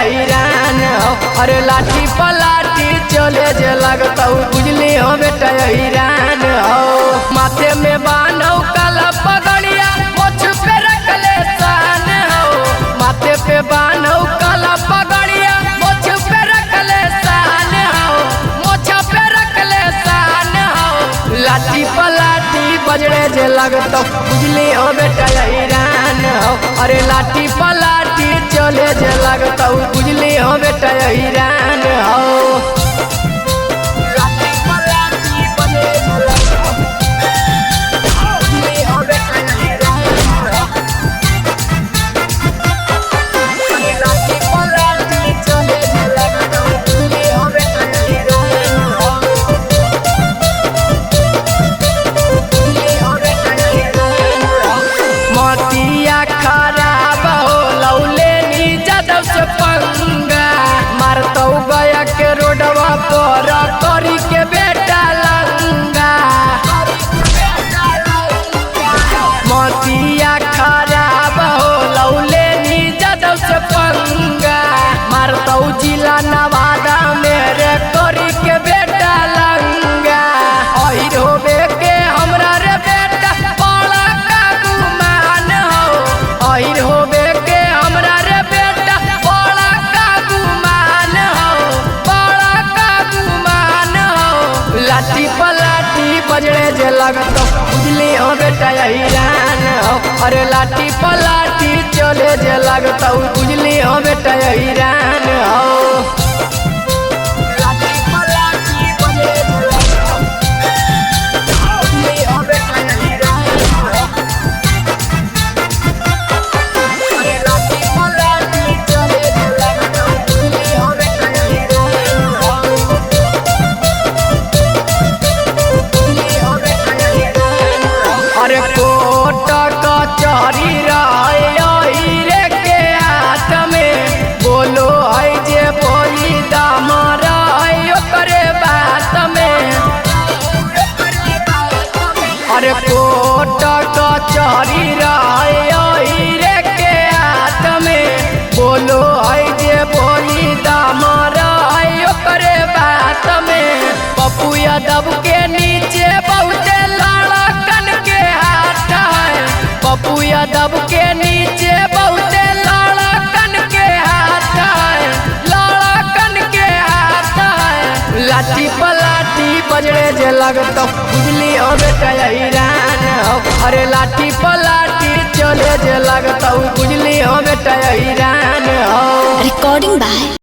Iran हो। अरे लाठी पलाठी चले जे लगतौ बुझली हो बेटा ईरान हो। माथे में बान्हौ काला पगड़िया मोछ पे रखले शान हो। माथे पे बान्हौ काला पगड़िया मोछ पे रखले शान हो। मोछ पे रखले शान हो। लाठी पलाठी बजड़े जे लगतौ बुझली हो बेटा ईरान हो। अरे लाठी पलाठी चले जे लगतौ बुझली हो बेटा ईरान हो। लाठी पलाठी बजड़े जे लगतौ बुझली हो बेटा ईरान हो। अरे लाठी पलाठी चले जे लगतौ बुझली हो बेटा ईरान हो। मोतिया खराब हो लौले नी जादव से पंगा मारतौ गया के रोडवा पर करी के बेटा लंगा। मोतिया खराब हो लौले नी जादव से पंगा मारतौ जिला नवादा मेरे करी के बेटा लंगा। अहिर होबे के हमरा रे बेटा बड़ा का गुमान हो। अहिर होबे के हमरा रे बेटा बड़ा का गुमान हो। बड़ा का गुमान हो। लाठी पलाठी बजड़े जे लगतौ बुझली हो बेटा ईरान हो। अरे लाठी पलाठी चले जे लगतौ बुझली हो बेटा ईरान हो। लाठी पलाठी बजड़े जे लगतौ बुझली हो बेटा ईरान हो। अरे लाठी पलाठी चले जे लगतौ बुझली हो बेटा ईरान हो। अरे कोट कचहरी रे के हाथ में बोलो है जे बोली दामर ओकरे बात में। अरे कोट कचहरी रे के हाथ में बोलो है जे बोली दामर ओकरे बात में। पप्पू यादव के नीचे बहुते लड़कन के हाथ है। पप्पू यादव के नीचे बहुते लड़कन के हाथ है। लड़कन के हाथ है। लाठी पलाठी बजड़े जे लगतौ बुझली हो बेटा ईरान हो। अरे लाठी पलाठी चले जे लगतौ बुझली हो बेटा ईरान हो। Recording by